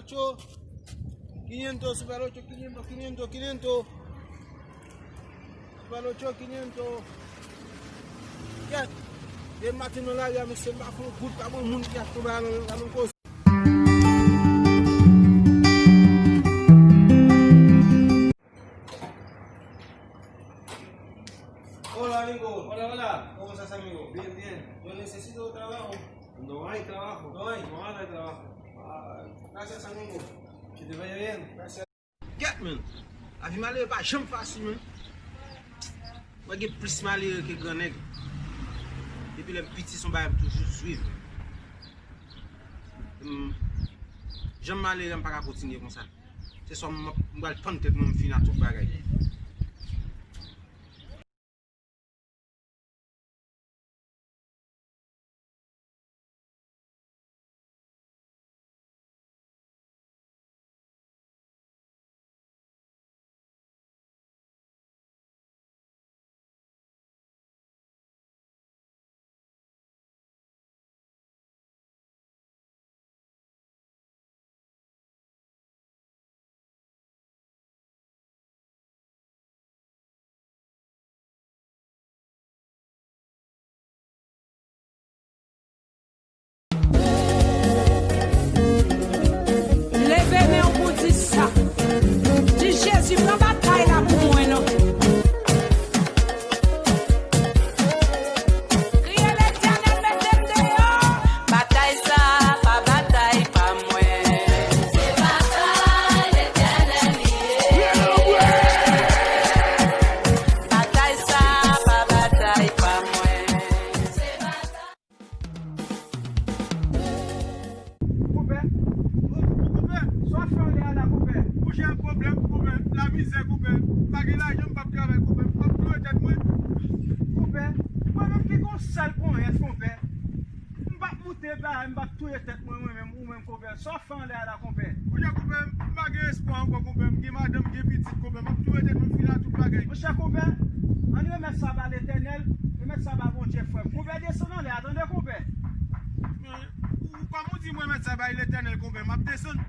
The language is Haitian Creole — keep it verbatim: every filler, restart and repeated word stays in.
Ocho, quinientos, Super Ocho, quinientos, quinientos, quinientos. Super Ocho, quinientos. Kèt. Depi maten nan lari a, mesye, m pa fè yon goud, pa bon moun ki ap tonbe a nan, nan koze. Hola, amigo. Hola, hola. ¿Cómo estás, amigo? Bien, bien. Yo necesito trabajo. No hay trabajo. No hay. No hay trabajo. Ah, gracias, amigo. Que te vaya bien. Gracias. Kèt, men. Lavi malere pa janm fasil, men. Mwen gen plis malere ke gran nèg. Depi lè m piti, se yon bagay m toujou swiv. M, jan m malere, m pa ka kontinye konsa. Se swa m, m pral pann tèt mwen, m fini ak tout bagay. Leve men w pou di sa. Di, Jezi, pran batay la pou mwen non. Kriye Letènèl, mete m deyò. Batay sa a pa batay pa mwen. Se batay Letènèl li ye. Batay sa a pa batay pa mwen. Konpè, konpè, sa w ap fè anlè a la, konpè? Monchè, pwoblèm, konpè, lamizè, konpè. M pa gen lajan, m p ap travay, konpè. M ap touye tèt mwen. Konpè, mwen menm ki gon sèl ponyèt, konpè. M p ap moute bagay, m p ap touye tèt mwen, mwen menm, ou menm, konpè. Sa w ap fè anlè a la, konpè? Monchè, konpè, m pa gen espwa ankò, konpè. M gen madanm, m gen pitit, konpè. M ap touye tèt mwen, m fini ak tout bagay. Monchè, konpè, ann remèt sa ba Letènèl, remèt sa ba Bondye, frè m. Konpè, desann anlè a, tande, konpè? Men, ou, ou, kòman w di m remèt sa bay Letènèl, konpè? M ap desann.